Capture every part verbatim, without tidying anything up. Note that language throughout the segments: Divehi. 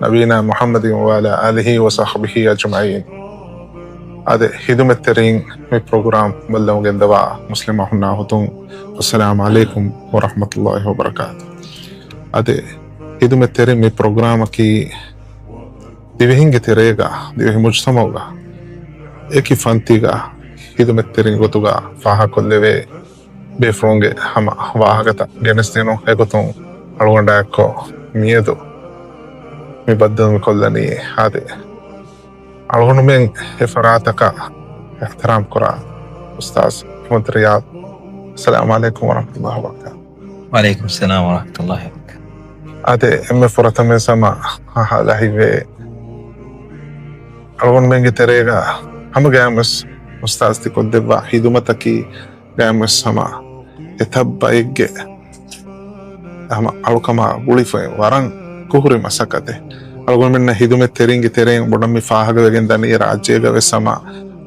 نبينا محمد وعلى آله وصحبه أجمعين. އާދެ، ހިދުމަތްތެރިން މި ޕްރޮގްރާމް ބައްލަވަގެންދަވާ މުސްލިމް އަޚުންނާ ހުތުން، އައްސަލާމު ޢަލައިކުމް ވަރަޙްމަތުﷲި ވަބަރަކާތު. އާދެ، ހިދުމަތްތެރިން މި ޕްރޮގްރާމަކީ ދިވެހިންގެ ތެރޭގަ، ދިވެހި މުޖްތަމަޢުގަ، އެކި ފަންތީގަ ހިދުމަތްތެރިން ގޮތުގަ ފާހަގަކޮށްލެވޭ ބޭފުޅުންގެ ހަމަ ވާހަކަތައް ގެނެސްދިނުން. އެގޮތުން އަޅުގަނޑާއެއްކޮށް މިއަދު މި ބައްދަލު މިކޮށްލަނީ. އާދެ، އަޅުގަނޑުމެން އެ ފަރާތަކަށް އިޙްތިރާމް ކުރާ އުސްތާޛް އަޙްމަދު ރިޔާޟް، އައްސަލާމު ޢަލައިކުމް ވަރަޙްމަތުﷲި ވަބަރަކާތު. ވަޢަލައިކުމް އައްސަލާމް ވަރަޙްމަތުﷲި ވަބަރަކާތު. އާދެ، އެންމެ ފުރަތަމަ ސަމާ ހަ-، ހަ-، ހަލަ ހިތްވޭ. އަޅުގަނޑުމެންގެ ތެރޭގަ ހަމަ ގައިމުވެސް އުސްތާޛް ތިކޮށްދެއްވާ ހިދުމަތަކީ ގައިމުވެސް ހަމަ އެތައް ބައެއްގެ ހަމަ އަޅުކަމާ ގުޅިފައި ވަރަށް ކުހުރި މަސައްކަތެއް. އަޅުގަނޑުމެންނަށް ހިދުމަތް ތެރިންގެ ތެރެއިން ބޮޑަށް މި ފާހަގަވެގެން ދަނީ ރާއްޖޭގަ ވެސް ހަމަ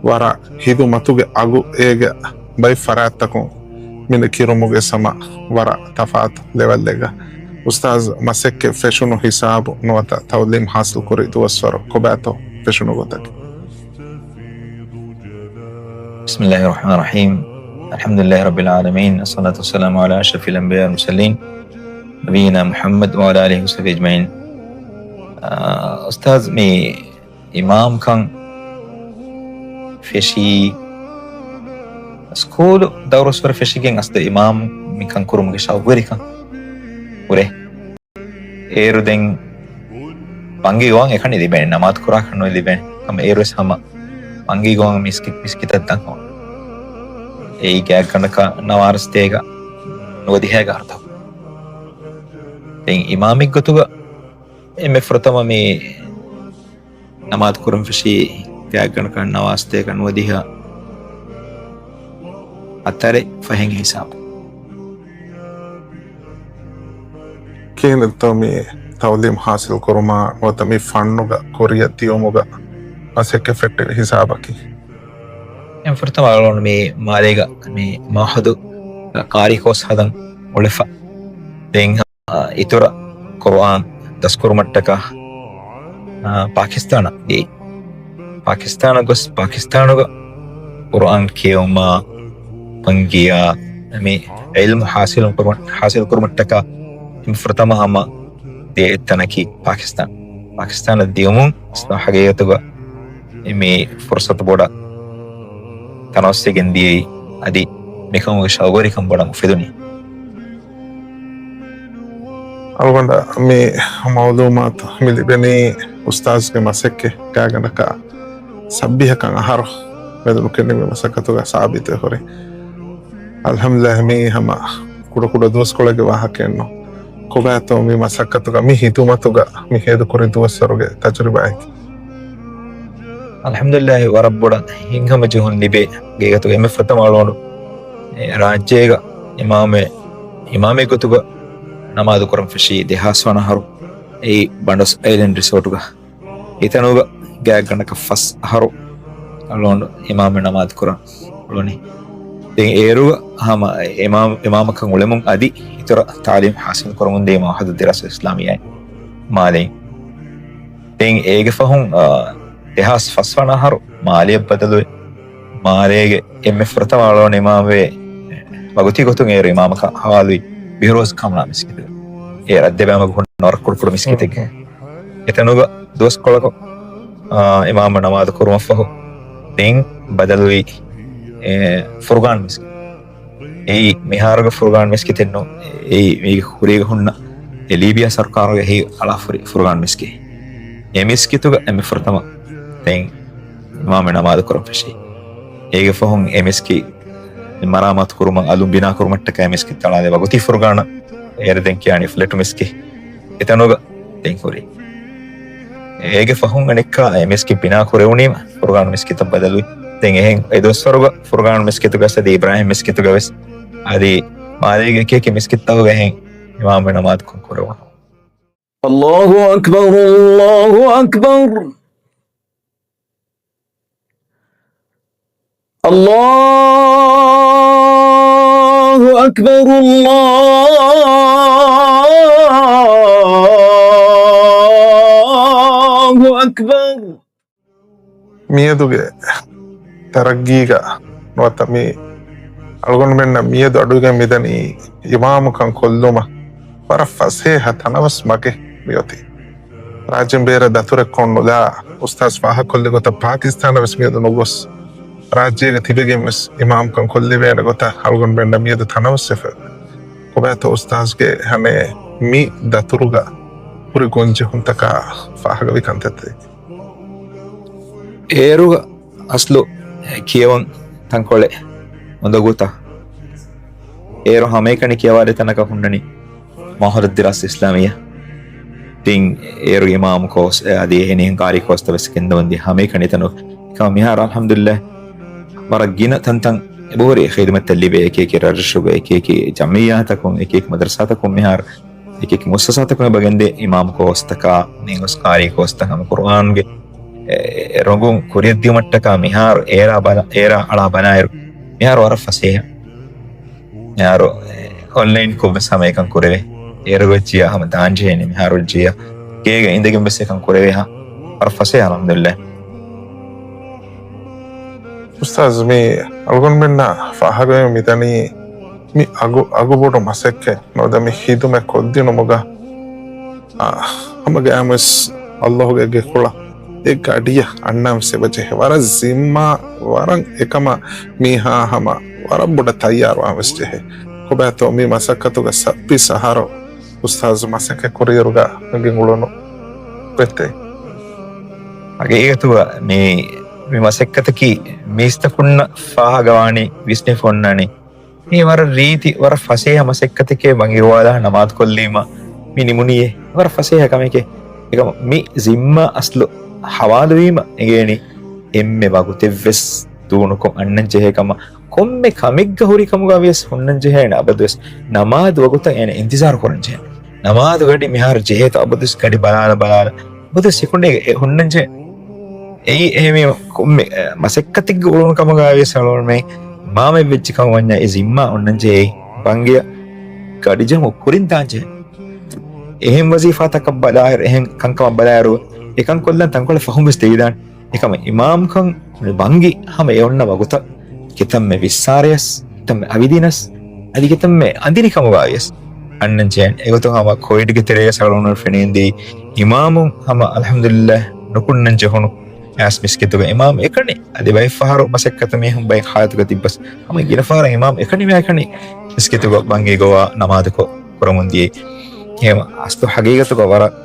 ވަރަށް ހިދުމަތުގެ އަގު އޭގެ ބައެއް ފަރާތްތަކުން މިނަ ކިރުމުގެ ސަމަ ވަރަށް ތަފާތު ލެވެލްއެއްގަ. އުސްތާޛް މަސައްކަތް ފެށުނު ހިސާބު ނުވަތަ ތަޢުލީމް ޙާޞިލް ކުރި ދުވަސްވަރު ކޮބާތޯ ފެށުނު ގޮތަކީ؟ بسم الله الرحمن الرحيم. الحمد لله رب العالمين. الصلاة والسلام على أشرف الأنبياء والمرسلين. نبينا محمد وعلى آله وصحبه أجمعين. އާ، އުސްތާޛް މި އިމާމްކަން ފެށީ، ސްކޫލު ދައުރުސްވަރު ފެށިގެން އަސްލު އިމާމް މިކަން ކުރުމުގެ ޝައުގުވެރިކަން ހުރޭ. އޭރު ދެން ބަންގި ގޮވަން އެކަނި ލިބޭނެ، ނަމާދު ކުރާކަށް ނުވެ ލިބޭނެ. ހަމަ އޭރުވެސް ހަމަ ބަންގި ގޮވަން މިސްކި-، މިސްކިތަށް ދަން ހޮވަން. އެއީ ގާތްގަނޑަކަށް ނަވާރަސްތޭގަ ނުވަދިހައިގަ އަރަތަކު. ދެން އިމާމެއް ގޮތުގަ އެންމެ ފުރަތަމަ މި ނަމާދު ކުރަން ފެށީ ގާތްގަނޑަކަށް ނަވާރަސްތޭގަ ނުވަދިހަ ހަތަރެއް ފަހެއް ހިސާބު. ކިހިނެއްތޯ މި ތަޢުލީމް ޙާޞިލް ކުރުމާ ނުވަތަ މި ފަންނުގަ ކުރިއަށް ދިޔުމުގަ މަސައްކަތް ފެއްޓެވި ހިސާބަކީ؟ އެން ފުރަތަމަ އަޅުގަނޑު މި މާލޭގަ މި މަޢުހަދު ޤާރީ ކޯސް ހަދަން އުޅެފަ. ދެން އިތުރަށް ޤުރުއާން ދަސްކުރުމަށްޓަކާ، އާ، ޕާކިސްތާނަށް ދިޔައީ. ޕާކިސްތާނަށް ގޮސް، ޕާކިސްތާނުގަ ޤުރުއާން ކިޔެވުމާ ބަންގިޔާ މި ޢިލްމު ޙާޞިލު ކުރުމަށް، ޙާޞިލު ކުރުމަށްޓަކާ އެންމެ ފުރަތަމަ ހަމަ ދިޔަ އެއްތަނަކީ ޕާކިސްތާން. ޕާކިސްތާނަށް ދިޔުމުން އަސްލު ހަގީގަތުގަ މި ފުރުޞަތު ބޮޑަށް ތަނަވަސްވެގެން ދިޔައީ. އަދި މިކަމުގެ ޝައުގުވެރިކަން ބޮޑަށް އުފެދުނީ. އަޅުގަނޑަށް މި މަޢުލޫމާތު މި ލިބެނީ އުސްތާޛުގެ މަސައްކަތް ގާތްގަނޑަކަށް ސައްބީހަކަށް އަހަރު މެދު ނުކެނޑި މި މަސައްކަތުގަ ސާބިތުވެ ހުރި. އަލްޙަމްދުލިއްލާހް، މީ ހަމަ ކުޑަކުޑަ ދުވަސްކޮޅެއްގެ ވާހަކައެއްނޫން. ކޮބާތޯ މި މަސައްކަތުގަ މި ހިދުމަތުގަ މި ހޭދަކުރި ދުވަސްވަރުގެ ތަޖުރިބާއަކީ؟ އަލްޙަމްދުލިއްލާހް، ވަރަށް ބޮޑަށް ހިތްހަމަޖެހުން ލިބޭ. ހަގީގަތުގަ އެންމެ ފުރަތަމަ އަޅުގަނޑު އެ ރާއްޖޭގަ އިމާމެއް، އިމާމެއް ގޮތުގަ ނަމާދު ކުރަން ފެށީ ދެހާސް ވަނަ އަހަރު އެއީ ބަނޑޮސް އައިލެންޑް ރިސޯޓުގަ. އެތަނުގަ ގާތްގަނޑަކަށް ފަސް އަހަރު އަޅުގަނޑު އިމާމެއް ނަމާދު ކުރަން އުޅުނީ. ދެން އޭރުގަ ހަމަ އިމާމް، އިމާމަކަށް އުޅެމުން އަދި އިތުރަށް ތަޢުލީމް ޙާޞިލް ކުރަމުން ދިޔަ މަޢުހަދު ދިރާސާ އިސްލާމިއްޔާ މާލެ. ދެން އޭގެ ފަހުން، އާ، ދެހާސް ފަސް ވަނަ އަހަރު މާލެއަށް ބަދަލުވެ، މާލޭގެ އެންމެ ފުރަތަމަ އަޅުގަނޑު އިމާމްވެ، ވަގުތީ ގޮތުން އޭރު އިމާމަކަށް ހަވާލުވި ބިހުރޯޒް ކަމްނާ މިސްކިތުގެ. އޭރު ރައްދެބައިމަގު ހުންނަ ވަރަށް ކުޑަކުޑަ މިސްކިތެއްގެ. އެތަނުގަ ދުވަސްކޮޅަކު، އާ، އިމާމް ނަމާދު ކުރުމަށްފަހު ދެން ބަދަލުވީ، އެ، ފުރުގާން މިސްކިތް. އެއީ މިހާރުގެ ފުރުގާން މިސްކިތެއް ނޫން. އެއީ މީގެ ކުރީގަ ހުންނަ އެ ލީބިޔާ ސަރުކާރުގެ ހި އަޅާފަ ހުރި ފުރުގާން މިސްކިތް. އެ މިސްކިތުގަ އެންމެ ފުރަތަމަ ދެން އިމާމް ނަމާދު ކުރަން ފެށީ. އޭގެ ފަހުން އެ މިސްކިތް މަރާމާތު ކުރުމަށް އަލުން ބިނާ ކުރުމަށްޓަކައި މިސްކިތް އަޅާލެވޭ ވަގުތީ ފުރުގާނަށް. އޭރު ދެން ކިޔާނީ ފްލެޓު މިސްކިތް. އެތަނުގަ ދެން ހުރީ. އޭގެ ފަހުން އަނެއްކާ އެ މިސްކިތް ބިނާ ކުރެވުނީމަ ފުރުގާން މިސްކިތަށް ބަދަލުވި. ދެން އެހެން އެ ދުވަސްވަރުގަ ފުރުގާން މިސްކިތުގަސް އަދި އިބްރާހިމް މިސްކިތުގަވެސް އަދި މާލޭގެ އެކި އެކި މިސްކިތްތަކުގަ އެހެން އިމާމް ނަމާދު ކުރުވަން. الله أكبر، الله أكبر. الله أكبر، الله މިއަދުގެ ތަރައްގީގަ ނުވަތަ މި އަޅުގަނޑުމެންނަށް މިއަދު އަޑުއިވިގެން މިދަނީ އިމާމުކަން ކޮށްލުމަށް ވަރަށް ފަސޭހަ ތަނަވަސް މަގެއް މިއޮތީ. ރާއްޖޭން ބޭރަށް ދަތުރެއް ކޮށްނުލާ، އުސްތާޒް ފާހަގަކޮށްލި ގޮތަށް ޕާކިސްތާނަށް ވެސް މިއަދު ނުގޮސް، ރާއްޖޭގަ ތިބެގެން ވެސް އިމާމުކަން ކޮށްލެވޭނެ ގޮތަށް އަޅުގަނޑުމެންނަށް މިއަދު ތަނަވަސްވެފަ. ކޮބާތޯ އުސްތާޒްގެ ހަމަ މި ދަތުރުގަ ހުރި ގޮންޖެހުންތަކާ ފާހަގަވި ކަންތައްތައް؟ އޭރުގަ އަސްލު ކިޔަވަން ތަންކޮޅެއް އުނދަގޫތަ؟ އޭރު ހަމައެކަނި ކިޔަވާދޭ ތަނަކަށް ހުންނަނީ މާހަރުއްދިރާސް އިސްލާމިއްޔާ. ތިން އޭރު އިމާމު ކޯސް، އަދި އެހެނިހެން ޤާރީ ކޯސްތައް ވެސް ގެންދަވަންދިޔަ ހަމައެކަނި ތަނު. އެކަމަ މިހާރު އަލްޙަމްދުލިއްލާހް ވަރަށް ގިނަ ތަންތަން އެބަހުރި ޚިދުމަތްތައް ލިބޭ، އެކި އެކި ރަށްރަށުގަ، އެކި އެކި ޖަމިއްޔާތަކުން، އެކި އެކި މަދްރަސާތަކުން މިހާރު އެކި އެކި މުއައްސަސާތަކުން އެބަ ގެންދޭ އިމާމު ކޯސްތަކާ މިގޮސް ޤާރީ ކޯސްތައް ހަމަ ޤުރުއާންގެ އެ، އެ ރޮނގުން ކުރިއަށްދިޔުމަށްޓަކާ މިހާރު އޭރާ ބަލަ-، އޭރާ އަޅާ ބަލާއިރު މިހާރު ވަރަށް ފަސޭހަ. މިހާރު، އެ، އޮންލައިން ކޮށްވެސް ހަމައެކަން ކުރެވޭ. އޭރު ވެއްޖިޔާ ހަމަ ދާންޖެހޭނެ މިހާރު ވެއްޖިޔާ ގޭގަ އިނދެގެން ވެސް އެކަން ކުރެވޭހާ. ވަރަށް ފަސޭހަ އަލްޙަމްދުލިއްލާހް. އުސްތާޒް، މި އަޅުގަނޑުމެންނަށް ފާހަގަވެ މިދަނީ މި އަގު، އަގުބޮޑު މަސައްކަތް ނުވަތަ މި ހިދުމަތް ކޮށްދިނުމުގަ، އާ، ހަމަގައިމުވެސް އައްލާހުގެ ގެކޮޅަށް އެ ގަޑިއަށް އަންނަން ވެސް އެބަ ޖެހޭ. ވަރަށް ޒިންމާ، ވަރަށް އެކަމަށް މީހާ ހަމަ ވަރަށް ބޮޑަށް ތައްޔާރުވާން ވެސް ޖެހޭ. ކޮބާތޯ މި މަސައްކަތުގަ ސައްބީސް އަހަރު އުސްތާޒު މަސައްކަތް ކުރިއިރުގަ ގެންގުޅުނު ގޮތްތައް. ހަގީގަތުގަ މި، މި މަސައްކަތަކީ މީސްތަކުންނަށް ފާހަގަވާނީ، ވިސްނެފަ އޮންނާނީ. މީ ވަރަށް ރީތި، ވަރަށް ފަސޭހަ މަސައްކަތެކޭ، ބަންގި ގޮވާލާ ނަމާދު ކޮށްލީމަ މި ނިމުނީއޭ. ވަރަށް ފަސޭހަ ކަމެކޭ. އެކަމަ މި ޒިންމާ އަސްލު ހަވާލުވީމަ އެނގޭނީ އެންމެ ވަގުތެއްވެސް ދޫނުކޮށް އަންނަން ޖެހޭ ކަމަށް. ކޮންމެ ކަމެއްގަ ހުރި ކަމުގަ ވިޔަސް ހުންނަން ޖެހޭނެ އަބަދުވެސް ނަމާދު ވަގުތަށް އޭނަ އިންތިޒާރު ކުރަން ޖެހޭ. ނަމާދު ގަޑި މިހާރު ޖެހޭތޯ އަބަދުވެސް ގަޑި ބަލާލަ ބަލާލަ އަބަދުވެސް ސިކުނޑެއް އެ ހުންނަން ޖެހޭ. އެއީ އެހެންވީމަ ކޮންމެ، އެ، މަސައްކަތެއްގަ އުޅުނު ކަމުގަ ވިޔަސް އަޅުގަނޑުމެން އިމާމެއް ވެއްޖެ ކަމަށް ވަންޏާ އެ ޒިންމާ އޮންނަން ޖެހޭ ބަންގިއަށް ގަޑިޖަހުމު ކުރިން ދާން ޖެހޭ. އެހެން ވަޒީފާތަކަށް ބަލާއިރު، އެހެން ކަންކަމަށް ބަލާއިރު، އެކަން ކޮށްލަން ތަންކޮޅެއް ފަހުން ވެސް ދެވިދާނެ. އެކަމަ އިމާމްކަން ބަންގި ހަމަ އެ އޮންނަ ވަގުތަށް ކިތަންމެ ވިއްސާރަޔަސް، ކިތަންމެ އަވިދިނަސް، އަދި ކިތަންމެ އަނދިރިކަމުގަ ވިޔަސް އަންނަން ޖެހޭނެ. އެގޮތުން ހަމަ ކޮވިޑްގެ ތެރޭގަ އަޅުގަނޑު ފެނިގެންދިޔަ އިމާމުން ހަމަ އަލްޙަމްދުލިއްލާހް ނުކުންނަން ޖެހުނު އައިސް މިސްކިތުގަ އިމާމް އެކަނި. އަދި ބައެއް ފަހަރު މަސައްކަތު މީހުން ބައެއް ހާލަތުގަ ތިއްބަސް ހަމަ ގިނަ ފަހަރަށް އިމާމް އެކަނި މި އެކަނި މިސްކިތުގަ ބަންގި ގޮވާ ނަމާދުކޮށް ކުރަމުން ދިޔައީ. އެހެން އަސްލު ހަގީގަތުގަ ވަރަށް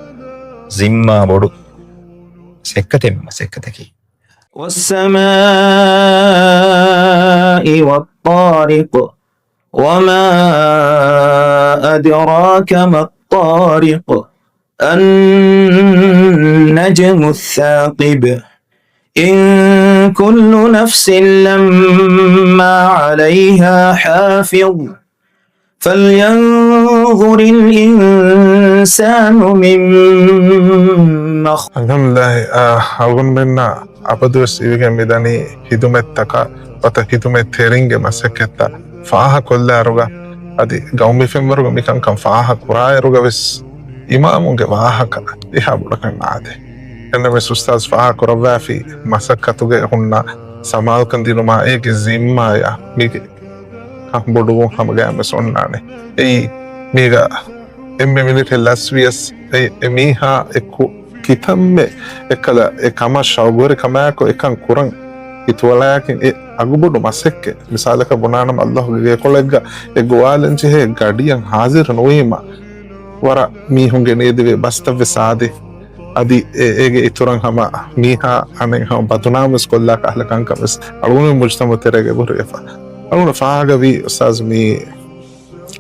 ޒިންމާ ބޮޑު މަސައްކަތެއް މި މަސައްކަތަކީ. والسماء والطارق. وما أدراك ما الطارق. النجم الثاقب. إن كل نفس لما عليها حافظ. فلينظر الإنسان مما خلق. އަލްޙަމްދުލިއްލާހި، އާ، އަޅުގަނޑުމެންނަށް އަބަދުވެސް އިވިގެން މިދަނީ ހިދުމަތްތަކާ ވަތަ ހިދުމަތް ތެރިންގެ މަސައްކަތްތައް ފާހަކޮށްލާއިރުގަ، އަދި ގައުމީ ފެންވަރުގަ މިކަންކަން ފާހަކުރާއިރުގަ ވެސް އިމާމުންގެ ވާހަކަ އެހާ ބޮޑަކަށް ނާދޭ. އެންނަމެސް އުސްތާޒް ފާހަކުރައްވާފި މަސައްކަތުގެ ހުންނަ ސަމާލުކަން ދިނުމާ އޭގެ ޒިންމާޔާ މީގެ ކަން ބޮޑުވުން ހަމަގައިމުވެސް އޮންނާނެ. އެއީ މީގަ އެންމެ މިނިޓެއް ލަސްވިޔަސް، އެ، އެ މީހާ އެކު ކިތަންމެ އެކަލަ އެ ކަމަށް ޝައުގުވެރިކަމާއެކު އެކަން ކުރަން ހިތުވަޅާއެކިން އެ އަގުބޮޑު މަސައްކަތް. މިސާލަކަށް ބުނާނަމަ، އައްލާހުގެ ގެކޮޅެއްގަ އެ ގޮވާލަން ޖެހޭ ގަޑިއަށް ހާޒިރު ނުވީމަ، ވަރަށް މީހުންގެ ނޭދެވޭ ބަސްތައްވެސް އާދޭ. އަދި އެ، އޭގެ އިތުރަށް ހަމަ މީހާ އަނެއް ހަމަ ބަދުނާމުވެސް ކޮށްލާ ކަހަލަ ކަންކަން ވެސް އަޅުގަނޑު މުޖްތަމަޢު ތެރޭގަ އެބަހުރި އެފަ. އަޅުގަނޑު ފާހަގަވީ އުސްތާޒު މީ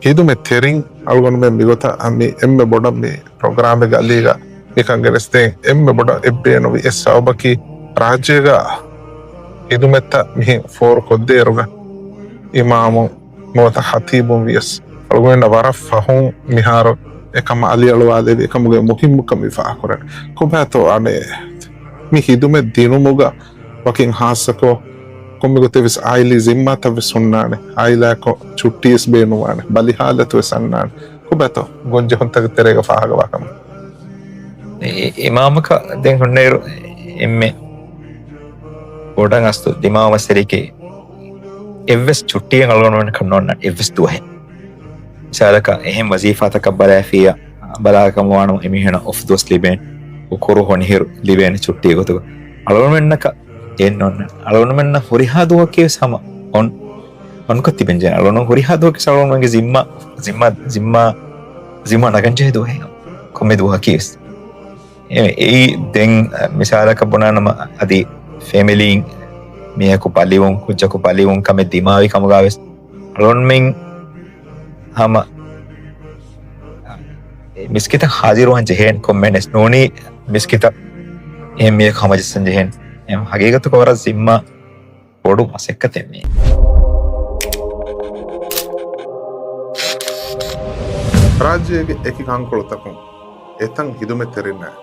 ހިދުމަތް ތެރިން އަޅުގަނޑުމެން މިގޮތަށް މި އެންމެ ބޮޑަށް މި ޕްރޮގްރާމެއްގެ އަލީގަ މިކަން ގެނެސްދޭން އެންމެ ބޮޑަށް އެއްބޭނުންވި އެއް ސަބަބަކީ، ރާއްޖޭގަ ހިދުމަތްތައް މިހެން ފޯރުކޮށްދޭއިރުގަ އިމާމުން ނުވަތަ ޚަތީބުން ވިޔަސް އަޅުގަނޑަށް ވަރަށް ފަހުން މިހާރު އެކަމަށް އަލިއަޅުވާލެވި އެކަމުގެ މުހިއްމުކަން މި ފާހަގަކުރަން. ކޮބާތޯ އަނެއް މި ހިދުމަތް ދިނުމުގަ ވަކިން ހާއްސަކޮށް، ކޮންމެ ގޮތެއް ވެސް އާއިލީ ޒިންމާތައް ވެސް ހުންނާނެ. އާއިލާއަކު ޗުއްޓީ ވެސް ބޭނުންވާނެ. ބަލި ހާލަތު ވެސް އަންނާނެ. ކޮބާތޯ ގޮންޖެހުންތަކެއް ތެރޭގަ ފާހަގަވާ ކަމަށް؟ އި-، އިމާމަކަށް ދެން ހުންނައިރު އެންމެ ބޮޑަށް އަސްލު ދިމާވެސް އެއްވެސް ޗުއްޓީއެއް އަޅުގަނޑުމެންނަކަށް ނޯންނާނެ އެއްވެސް ދުވަހެއް. މިސާލަކަށް އެހެން ވަޒީފާތަކަށް ބަލާފިއްޔާ، ބަލާކަމުވާނަމަ އެމީހުނަށް އޮފް ދުވަސް ލިބޭނެ، ކުރު ހޮނިހިރު ލިބޭނެ ޗުއްޓީ ގޮތުގަ. އަޅުގަނޑުމެންނަކަށް އެއް ނޯންނާ. އަޅުގަނޑުމެންނަށް ހުރިހާ ދުވަހަކީވެސް ހަމަ އޮން، އޮންކޮށް ތިބެންޖެހޭ. އަޅުގަނޑު ހުރިހާ ދުވަހަކީވެސް އަޅުގަނޑުމެންގެ ޒިންމާ، ޒިންމާ، ޒިންމާ، ޒިންމާ ނަގަންޖެހޭ ދުވަހެއް ކޮންމެ ދުވަހަކީވެސް. އެ-، އެއީ ދެން މިސާލަކަށް ބުނާނަމަ އަދި ފެމިލީން މީހަކު ބަލިވުން، ކުއްޖަކު ބަލިވުން ކަމެއް ދިމާވި ކަމުގަވެސް އަޅުގަނޑުމެން ހަމަ މިސްކިތަށް ހާޒިރުވާން ޖެހޭނެ ކޮންމެވެސް ނޫނީ މިސްކިތަށް އެހެން މީހަކު ހަމަޖައްސަން ޖެހޭނެ. އެހެން ހަގީގަތުގަ ވަރަށް ޒިންމާ ބޮޑު މަސައްކަތެއް މީ. ރާއްޖޭގެ އެކި ކަންކޮޅުތަކުން އެތަން ހިދުމަތްތެރިންނާއެކު.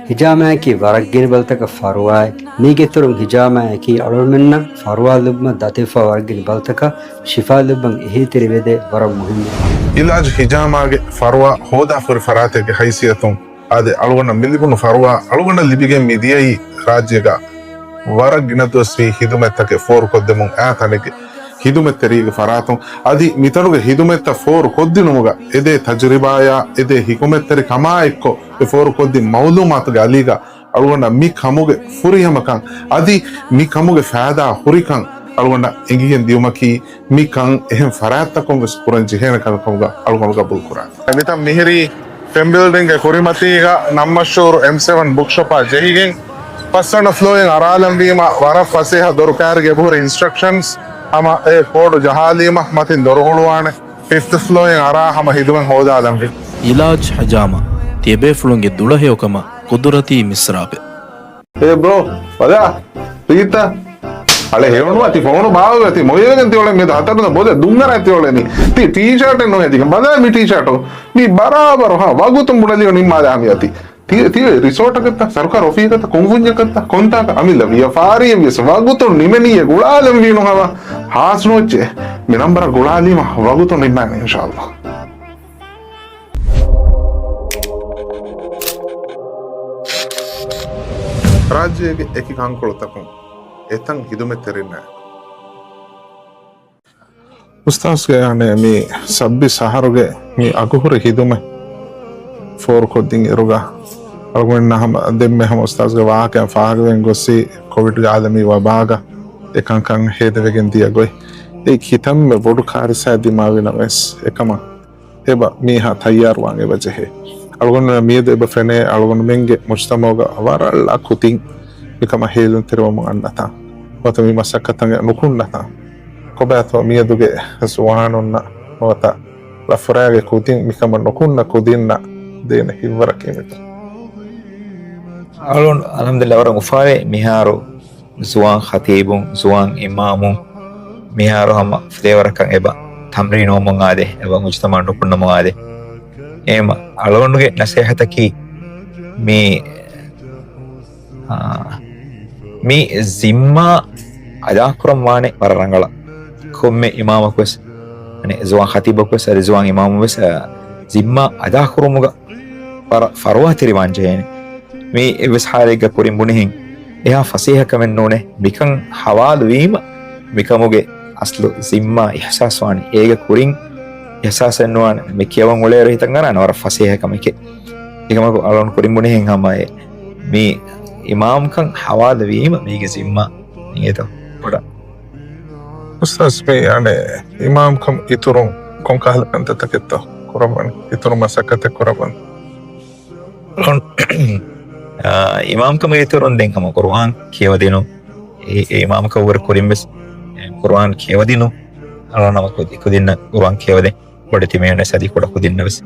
ހިޖާމާއަކީ ވަރަށް ގިނަ ބަލިތަކަށް ފަރުވާއެއް. މީގެ އިތުރުން ހިޖާމާއަކީ އަޅުގަނޑުމެންނަށް ފަރުވާ ލިބުމަށް ދަތިވެފަ ވަރަށް ގިނަ ބަލިތަކަށް ޝިފާ ލިބުމަށް އެހީތެރިވެދޭ ވަރަށް މުހިންމު. އިލާޖް ހިޖާމާގެ ފަރުވާ ހޯދާފަހުރި ފަރާތެއްގެ ހައިސިއްޔަތުން އާދެ، އަޅުގަނޑަށް މިލިބުނު ފަރުވާ އަޅުގަނޑަށް ލިބިގެން މިދިޔައީ ރާއްޖޭގަ ވަރަށް ގިނަ ދުވަސްވީ ހިދުމަތްތަކެއް ފޯރުކޮށްދެމުން އާ ތަނެއްގެ ހިދުމަތްތެރީގެ ފަރާތުން. އަދި މިތަނުގެ ހިދުމަތްތައް ފޯރުކޮށްދިނުމުގަ އެދޭ ތަޖުރިބާޔާ އެދޭ ހިކުމަތްތެރިކަމާ އެއްކޮށް އެ ފޯރުކޮށްދިން މައުލޫމާތުގެ އަލީގަ އަޅުގަނޑަށް މި ކަމުގެ ފުރިހަމަކަން އަދި މި ކަމުގެ ފައިދާ ހުރިކަން އަޅުގަނޑަށް އެނގިގެން ދިޔުމަކީ މި ކަން އެހެން ފަރާތްތަކުން ވެސް ކުރަން ޖެހޭނެ ކަމެއް ކަމުގަ އަޅުގަނޑު ގަބޫލު ކުރާނެ. މިތަން މިހިރީ ފެން ބިލްޑިންގެ ކުރިމަތީގަ ނަން މަޝްހޫރު އެމް ސެވަން ބުކްޝޮޕާ ޖެހިގެން ފަސްވަނަ ފްލޯއިން އަރާލަންވީމަ ވަރަށް ފަސޭހަ ދޮރުކާރުގެ އެބަހުރި އިންސްޓްރަކްޝަންސް ހަމަ އެ ކޯޑު ޖަހާލީމަ މަތިން ދޮރު ހުޅުވާނެ. ފިފްތު ފްލޯއިން އަރާ ހަމަ ހިދުމަތް ހޯދާލަންވީ. އިލާޖް ހަޖާމާ ތިޔަބޭފުޅުންގެ ދުޅަހެޔޮކަމާ ޤުދުރަތީ މިސްރާބެއް. އޭ ބްރޯ، ބަލާ، ޕީތަ. އަޅެ ހެޔޮނުވާ ތި ފޯނު ބާވަގަ ތި މޮޔަވެގެން ތިއޮޅެން މިއަދު ހަތަރު ދަ ބޮލެ ދުންގަރާ ތިއޮޅެނީ. ތި ޓީޝާޓެއް ނުހެދިގެން ބަލާ މި ޓީޝާޓު. މީ ބަރާބަރު ހާ ވަގުތުން ބުނެލިޔޯ ނިންމާލާ މިއޮތީ. ތި، ތި ރިސޯޓަކަށްތަ، ސަރުކާރު އޮފީހަކަށްތަ، ކޮން ކުންޏަކަށްތަ، ކޮންތާކަށް އަމިއްލަ ވިޔަފާރިއެއް ވިޔަސް ވަގުތުން ނިމެނީ ގުޅާލަންވީނު ހަމަ ހާސް ނޯއްޗެއް. މި ނަންބަރަށް ގުޅާލީމަ ވަގުތުން ނިންމާނެ އިންޝާﷲ. ރާއްޖޭގެ އެކި ކަންކޮޅުތަކުން އެތަން ހިދުމަތްތެރިންނާއެކު. އުސްތާޒްގެ އަނެއް މި ސައްބީސް އަހަރުގެ މި އަގުހުރި ހިދުމަތް ފޯރުކޮށްދިން އިރުގަ އަޅުގަނޑު ހަމަ ދެންމެ ހަމަ އުސްތާޒްގެ ވާހަކައިން ފާހަގަވެގެން ގޮއްސި ކޮވިޑްގެ އާލަމީ ވަބާގަ އެ ކަންކަން ހޭދަވެގެން ދިޔަ ގޮތް. އެ ކިތަންމެ ބޮޑު ކާރިސާއެއް ދިމާވި ނަމަވެސް އެކަމަށް އެބަ މީހާ ތައްޔާރުވާން އެބަ ޖެހޭ. އަޅުގަނޑުމެން މިއަދު އެބަ ފެނޭ އަޅުގަނޑުމެންގެ މުޖްތަމަޢުގަ ވަރަށް ލާ ކުދިން މިކަމަށް ހޭލުންތެރިވަމުން އަންނަތާ ނުވަތަ މި މަސައްކަތަށް ނުކުންނަތާ ކޮބާތޯ މިއަދުގެ ޒުވާނުންނަށް ނުވަތަ ޅަފުރާގެ ކުދިން މިކަމަށް ނުކުންނަ ކުދިންނަށް ދޭނެ ހިތްވަރަކީ މިތަން. އަޅުގަނޑު އަލްޙަމްދުލިއްލާ ވަރަށް އުފާވޭ މިހާރު ޒުވާން ޚަތީބުން، ޒުވާން އިމާމުން މިހާރު ހަމަ ފުދޭވަރަކަށް އެބަ ތަމްރީނުވަމުން އާދޭ، އެބަ މުޖްތަމަޢަށް ނުކުންނަމުން އާދޭ. އެހެންމަ އަޅުގަނޑުގެ ނަސޭހަތަކީ މި، އާ، މި ޒިންމާ އަދާކުރަން ވާނެ ވަރަށް ރަނގަޅަށް. ކޮންމެ އިމާމަކުވެސް، އަނެއް ޒުވާން ޚަތީބަކުވެސް، އަދި ޒުވާން އިމާމުވެސް، އާ، ޒިންމާ އަދާކުރުމުގަ ވަރަށް ފަރުވާތެރިވާން ޖެހޭނެ. މީ އެއްވެސް ޙާލެއްގަ ކުރިން ބުނިހެން އެހާ ފަސޭހަކަމެއް ނޫނޭ. މިކަން ޙަވާލު ވީމަ، މިކަމުގެ އަސްލު ޒިންމާ އިޙްސާސް ވާނެ. އޭގަ ކުރިން އިޙްސާސެއް ނުވާނެ. މި ކިޔަވަން އުޅޭއިރު ހިތަށް އަރާނެ ވަރަށް ފަސޭހަ ކަމެކޭ. އެކަމަކު އަޅުގަނޑު ކުރިން ބުނިހެން ހަމަ އެ މި އިމާމްކަން ޙަވާލު ވީމަ، މީގެ ޒިންމާ އިނގޭތޯ ބޮޑަށް. އުސްތާޒް، މި އަނެއް އިމާމްކަމަށް އިތުރުން ކޮންކަހަލަ ކަންތައްތަކެއްތޯ ކުރައްވަން، އިތުރު މަސައްކަތެއް ކުރައްވަން؟ އާ، އިމާމްކަމުގެ އިތުރުން ދެން ހަމަ ޤުރުއާން ކިޔަވަދިނުން، އެ، އެ އިމާމްކަމުގެ ކުރިން ވެސް، އެ، ޤުރުއާން ކިޔަވަދިނުން، އަޅުގަނޑު ހަމަ ކުދި-، ކުދިންނަށް ޤުރުއާން ކިޔަވަދޭ. ބޮޑެތި މޭނަސް އަދި ކުޑަ ކުދިންނަށް ވެސް.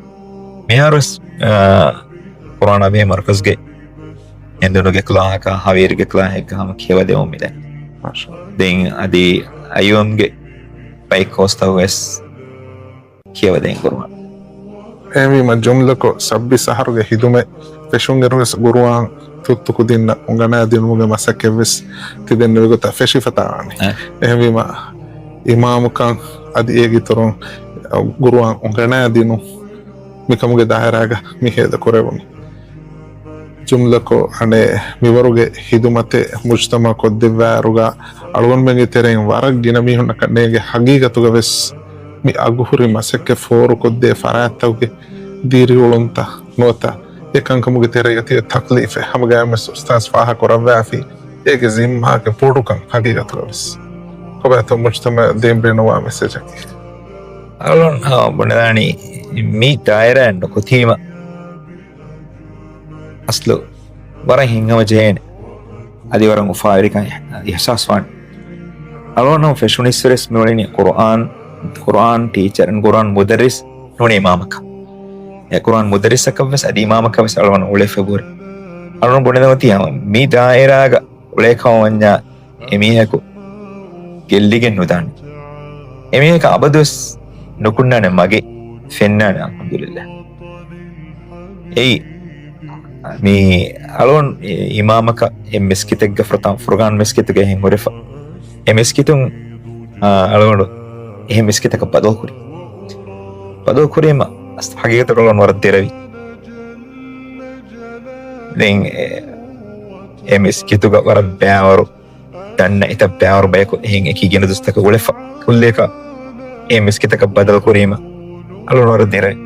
މިހާރު ވެސް، އާ، ޤުރުއާނާ ބެހޭ މަރުކަޒުގެ އެނދުނުގެ ކްލާހަކާ ހަވީރުގެ ކްލާހެއްގަ ހަމަ ކިޔަވަދެމުން މިދަނީ. މާޝާﷲ. ދެން އަދި އައިއުއެމްގެ ބައެއް ކޯސްތައް ވެސް ކިޔަވަދޭން ޤުރުއާން. އެހެންވީމަ ޖުމްލަކޮށް ސައްބީސް އަހަރުގެ ހިދުމަތް ފެށުންއިރު ވެސް ޤުރުއާން ތުއްތު ކުދިންނަށް އުނގަނާ ދިނުމުގެ މަސައްކަތްވެސް ތި ދެންނެވި ގޮތަށް ފެށިފަތާވާނެ. އެ. އެހެންވީމަ، އިމާމުކަން އަދި އޭގެ އިތުރުން ގުރުއާން އުނގަނާ ދިނުން މިކަމުގެ ދާއިރާގަ މި ހޭދަ ކުރެވުނީ. ޖުމްލަކޮށް، އަނެއް މިވަރުގެ ހިދުމަތެއް މުޖްތަމަޢަށް ކޮށްދެއްވާއިރުގަ، އަޅުގަނޑުމެންގެ ތެރެއިން ވަރަށް ގިނަ މީހުންނަކަށް ނޭނގެ. ހަގީގަތުގަ ވެސް މި އަގުހުރި މަސައްކަތް ފޯރުކޮށްދޭ ފަރާތްތަކުގެ ދިރިއުޅުންތައް ނުވަތަ އެ ކަންކަމުގެ ތެރޭގަ ތިބޭ ތަކްލީފެއް ހަމަގައިމުވެސް އުސްތާޒް ފާހަގަކުރައްވާފި، އޭގެ ޒިންމާގެ ބޮޑުކަން ހަގީގަތުގަ ވެސް. ކޮބާތޯ މުޖްތަމަޢަށް ދޭން ބޭނުންވާ މެސެޖަކީ؟ އަޅުން ބުނެދާނީ މި ދާއިރާއެއް ނުކުތީމަ އަސްލު ވަރަށް ހިތްހަމަޖެހޭނެ. އަދި ވަރަށް އުފާވެރިކަން އިޙްސާސްވާނެ. އަޅުގަނޑު ފެށުނީއްސުރެސް މިއުޅެނީ ޤުރުއާން، ޤުރުއާން ޓީޗަރ، ޤުރުއާން މުދައްރިސް ނޫނީ އިމާމަކަށް. އެ ޤުރުއާން މުދައްރިސަކަށްވެސް އަދި އިމާމަކަށްވެސް އަޅުގަނޑު އުޅޭ ފެބުވަރި. އަޅުގަނޑު ބުނެދެން އޮތީ މި ދާއިރާގަ އުޅޭ ކަމަށް ވަންޏާ އެމީހަކު ގެއްލިގެން ނުދާނެ. އެމީހަކަށް އަބަދުވެސް ނުކުންނާނެ މަގެއް ފެންނާނެ، އަލްޙަމްދުލިއްލާހް. އެއީ، މި އަޅުގަނޑު އިމާމަކަށް އެ މިސްކިތެއްގަ ފުރަތަމަ ފުރުގާން މިސްކިތުގައި ހިން ހުރެފަ. އެ މިސްކިތުން، އާ، އަޅުގަނޑު އެހެން މިސްކިތަކަށް ބަދަލު ކުރި. ބަދަލު ކުރީމަ ހަގީގަތަށް އަޅުގަނޑު ވަރަށް ދެރަވި. ދެން އެ، އެ މިސްކިތުގަ ވަރަށް ބައިވަރު ދަންނަ އެތައް ބައިވަރު ބަޔަކު އެހެން އެކީ ގިނަ ދުވަސްތަކަށް އުޅެފަ. ކުއްލިއަކަށް އެ މިސްކިތަކަށް ބަދަލު ކުރީމަ އަޅުން ވަރަށް ދެރަވި.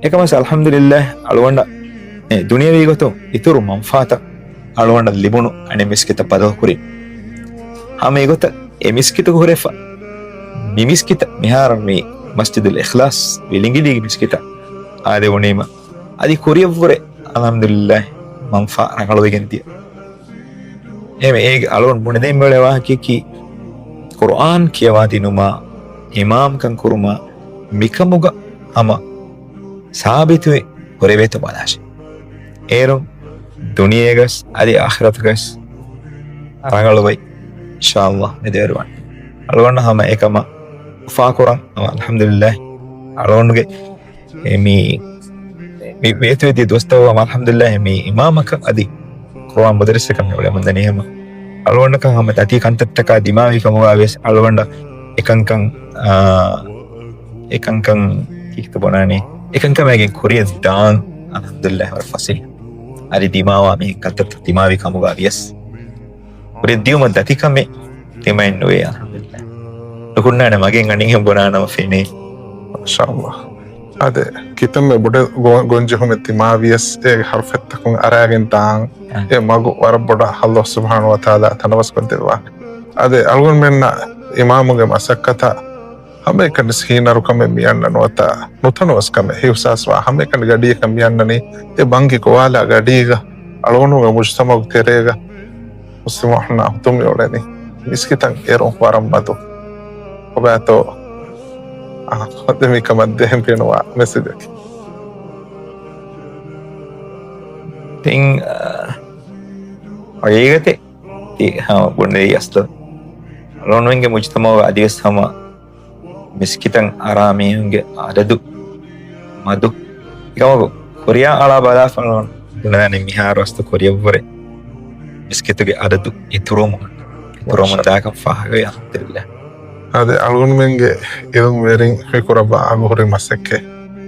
އެކަމަސް އަލްޙަމްދުލިއްލާހް އަޅުގަނޑަށް އެ ދުނިޔަވީ ގޮތުން އިތުރު މަންފާތައް އަޅުގަނޑަށް ލިބުނު އަނެއް މިސްކިތަށް ބަދަލު ކުރީ. ހަމަ އެގޮތަށް އެ މިސްކިތުގަ ހުރެފަ މި މިސްކިތަށް މިހާރު މި މަސްޖިދުލް އިޚްލާޞް ވިލިނގިލީގެ މިސްކިތަށް އާދެވުނީމަ އަދި ކުރިއަށްވުރެ އަލްޙަމްދުލިއްލާހް މަންފާ ރަނގަޅުވެގެން ދިޔަ. އެހެންވެ، އޭގެ އަޅުން ބުނެދޭން މިއުޅޭ ވާހަކައަކީ، ޤުރުއާން ކިޔަވާ ދިނުމާ، އިމާމްކަން ކުރުމާ، މިކަމުގަ ހަމަ ސާބިތުވެ ހުރެވޭތޯ ބަލާށޭ. އޭރުން ދުނިޔޭގަސް އަދި އާޚިރަތުގަސް ރަނގަޅުވައި، އިންޝާﷲ މެދުވެރިވާނެ. އަޅުގަނޑަށް ހަމަ އެކަމަށް އުފާކުރަން ހަމަ އަލްޙަމްދުލިއްލާހް އަޅުގަނޑުގެ އެ މި، މި ވޭތުވެދިޔަ ދުވަސްތައް ވަމަ އަލްޙަމްދުލިއްލާހް މި އިމާމަކަށް އަދި ޤުރުއާން މުދައްރިސަކަށް މި އުޅެމުންދަނީ ހަމަ. އަޅުގަނޑަކަށް ހަމަ ދަތި ކަންތައްތަކާ ދިމާވި ކަމުގަ ވެސް އަޅުގަނޑަށް އެކަންކަން، އާ، އެކަންކަން ކީކޭތަ ބުނާނީ؟ އެކަންކަމާގެން ކުރިއަށް ދާން އަލްޙަމްދުލިއްލާހް ވަރަށް ފަސޭހަ. އަދި ދިމާވާ މި ކަންތައްތައް ދިމާވި ކަމުގަ ވިޔަސް ކުރިއަށް ދިޔުމަށް ދަތިކަމެއް ދިމައެއް ނުވޭ، އަލްޙަމްދުލިއްލާހް. ނުކުންނާނެ މަގެއް އަނިހެން ބުނާނަމަ ފެނޭ. މާޝާﷲ. އާދެ، ކިތަންމެ ބޮޑެތި ގޮ-، ގޮންޖެހުމެއް ދިމާވިޔަސް އޭގެ ހަރުފަތްތަކުން އަރާގެން ދާން އާ. އެ މަގު ވަރަށް ބޮޑަށް ﷲ ސުބްޙާނަހޫ ވަތަޢާލާ ތަނަވަސްކޮށްދެއްވާ. އާދެ، އަޅުގަނޑުމެންނަށް އިމާމުގެ މަސައްކަތަށް ހަމައެކަނި ހީނަރުކަމެއް މިއަންނަ ނުވަތަ ނުތަނަވަސްކަމެއް ހިއްސާސްވާ ހަމައެކަނި ގަޑިއަކަށް މިއަންނަނީ އެ ބަންގި ގޮވާލާ ގަޑީގަ އަޅުގަނޑުގެ މުޖްތަމަޢުގެ ތެރޭގަ މުސްލިމުންނާ ހުތުމި އުޅެނީ މިސްކިތަށް އެރުން ވަރަށް މަދު. ކޮބާތޯ އަހަ މިކަމަށް ދޭން ބޭނުންވާ މެސެޖަކީ؟ ތިން، އާ، ހަގީގަތެއް ތި ހަމަ ބުނެލި އަސްލު އަޅުގަނޑުމެންގެ މުޖްތަމަޢުގަ އަދިވެސް ހަމަ މިސްކިތަށް އަރާ މީހުންގެ އަދަދު މަދު. އެކަމަކު ކުރިއަށް އަޅާ ބަލާފަ ބުނެދާނެ މިހާރު އަސްލު ކުރިއަށްވުރެ މިސްކިތުގެ އަދަދު އިތުރުވަމުން، އިތުރުވަމުން ދާކަން ފާހަގަވޭ، އަލްޙަމްދުލިއްލާހް. އާދެ، އަޅުގަނޑުމެންގެ އިލްމުވެރިން މިކުރައްވާ އަގުހުރި މަސައްކަތް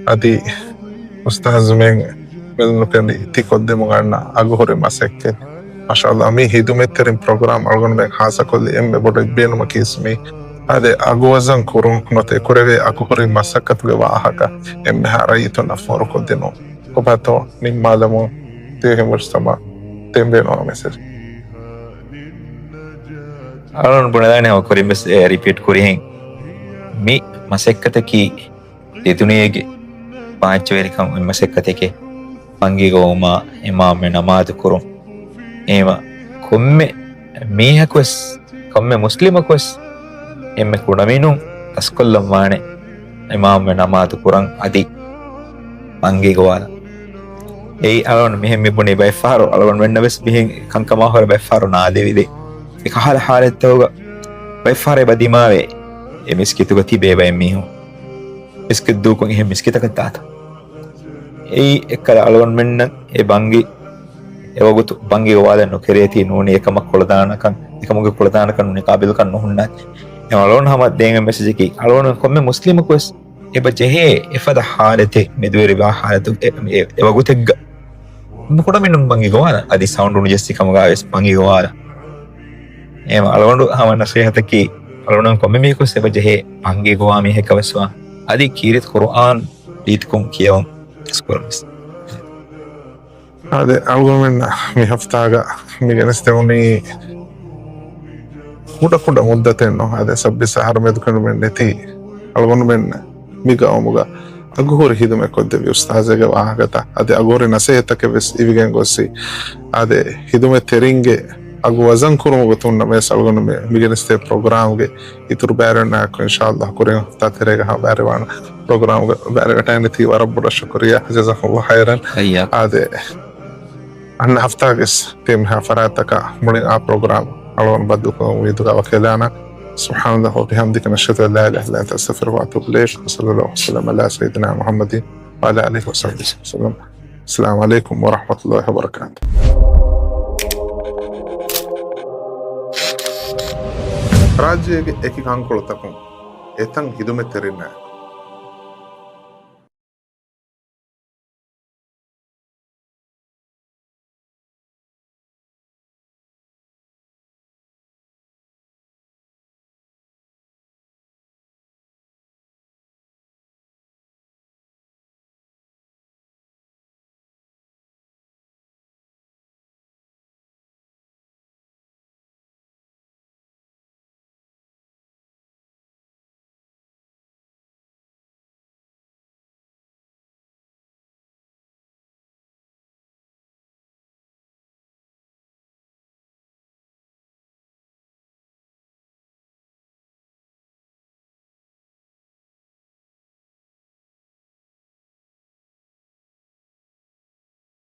އަދި އުސްތާޒުމެން މެދުނުކެނޑި ތި ކޮށްދެމުން އަންނަ އަގުހުރި މަސައްކަތް. މާޝާﷲ، މި ހިދުމަތްތެރިން ޕްރޮގްރާމް އަޅުގަނޑުމެން ހާއްސަކޮށްލި އެންމެ ބޮޑު އެއްބޭނުމަކީ މި އާދެ، އަގުވަޒަން ކުރުން ނުވަތަ ކުރެވޭ އަގުހުރި މަސައްކަތުގެ ވާހަކަ އެންމެހާ ރައްޔިތުންނަށް ފޯރުކޮށްދިނުން. ކޮބާތޯ ނިންމާލަމުން ދިވެހި މުޖްތަމަޢަށް ދޭން ބޭނުންވާ މެސެޖް؟ އަޅުން ބުނެދާނެ ހަމަ ކުރިން ވެސް އެ ރިޕީޓް ކުރިހެން މި މަސައްކަތަކީ ދެދުނިޔޭގެ މާއްޗަވެރިކަން އޮތް މަސައްކަތެކޭ. ބަންގި ގޮވުމާ، އިމާމްވެ ނަމާދު ކުރުން. އެހެމަ ކޮންމެ މީހަކުވެސް، ކޮންމެ މުސްލިމަކުވެސް އެންމެ ކުޑަމިނުން ދަސްކޮށްލަން ވާނެ އިމާމްވެ ނަމާދު ކުރަން އަދި ބަންގި ގޮވާލަން. އެއީ އަޅުން މިހެން މި ބުނީ ބައެއްފަހަރު އަޅުގަނޑުމެންނަށް ވެސް މިހެން ކަންކަމާ ހުރެ ބައެއްފަހަރު ނާދެވިދޭ. އެކަހަލަ ހާލަތްތަކުގަ ބައެއްފަހަރު އެބަ ދިމާވޭ އެ މިސްކިތުގަ ތިބޭ ބައެއް މީހުން. މިސްކިތް ދޫކޮށް އެހެން މިސްކިތަކަށް ދާތަން. އެއީ އެއްކަލަ އަޅުގަނޑުމެންނަށް އެ ބަންގި އެވަގުތު ބަންގި ގޮވާލަން ނުކެރޭތީ ނޫނީ އެކަމަށް ކުޅަދާނަކަން، އެކަމުގެ ކުޅަދާނަކަން ނޫނީ ޤާބިލުކަން ނުހުންނާތީ. އެ އަޅުގަނޑު ހަމަ ދޭން މެސެޖަކީ، އަޅުގަނޑު ކޮންމެ މުސްލިމަކުވެސް އެބަ ޖެހޭ އެފަދަ ހާލަތެއް، މެދުވެރިވާ ހާލަތު، އެ، އެ، އެ ވަގުތެއްގަ ކުޑަމިނުން ބަންގި ގޮވާލަން، އަދި ސައުންޑު ނުޖެއްސި ކަމުގަވެސް ބަންގި ގޮވާލަން. އެހެން އަޅުގަނޑު ހަމަ ނަސޭހަތަކީ، އަޅުގަނޑު ކޮންމެ މީހަކުވެސް އެބަ ޖެހޭ ބަންގި ގޮވާ މީހަކަށް ވެސް ވާން. އަދި ކީރިތި ޤުރުއާން ރީތިކޮށް ކިޔަވަން އިސްކުރަން ވެސް. އާދެ، އަޅުގަނޑުމެންނަށް މި ހަފްތާގަ މި ގެނެސްދެވުނީ ކުޑަ ކުޑަ މުއްދަތެއްނު. އާދެ، ސައްބީސް އަހަރު މެދުކެނޑުމެއް ނެތި އަޅުގަނޑުމެން މި ގައުމުގަ އަގުހުރި ހިދުމަތް ކޮށްދެއްވި އުސްތާޒެއްގެ ވާހަކަތައް، އަދި އަގުހުރި ނަސޭހަތަކެއް ވެސް އިވިގެން ގޮއްސި. އާދެ، ހިދުމަތް ތެރިންގެ އަގު ވަޒަން ކުރުމުގެ ތުންނަ ވެސް އަޅުގަނޑު މި، މި ގެނެސްދޭ ޕްރޮގްރާމްގެ އިތުރު ބައިވެރިންނާއެކު އިންޝާﷲ ކުރިން ހަފްތާ ތެރޭގަ ހަމަ ބައިވެރިވާނަން. ޕްރޮގްރާމްގެ ބައިވެރިވެގަންނަނީ ވަރަށް ބޮޑަށް ޝުކުރިއްޔާ. ޖަޒާކުމުﷲ ޚައިރަން. އައްޔާ. އާދެ، އަންނަ ހަފްތާގެ ތިމާ ފަރާތްތަކާ މުޅިން އާ ޕްރޮގްރާމް އަޅުގަނޑު ބައްދަލުކުރުމުގެ އުއްމީދުގަ ވަކިވެލާނަން. سبحانك اللهم وبحمدك، نشهد أن لا إله إلا أنت، نستغفرك ونتوب إليك. وصلى الله وسلم على سيدنا محمد وعلى آله وصحبه وسلم. السلام عليكم ورحمة الله وبركاته. ރާއްޖޭގެ އެކި ކަންކޮޅުތަކުން އެތަން ހިދުމަތްތެރިންނާ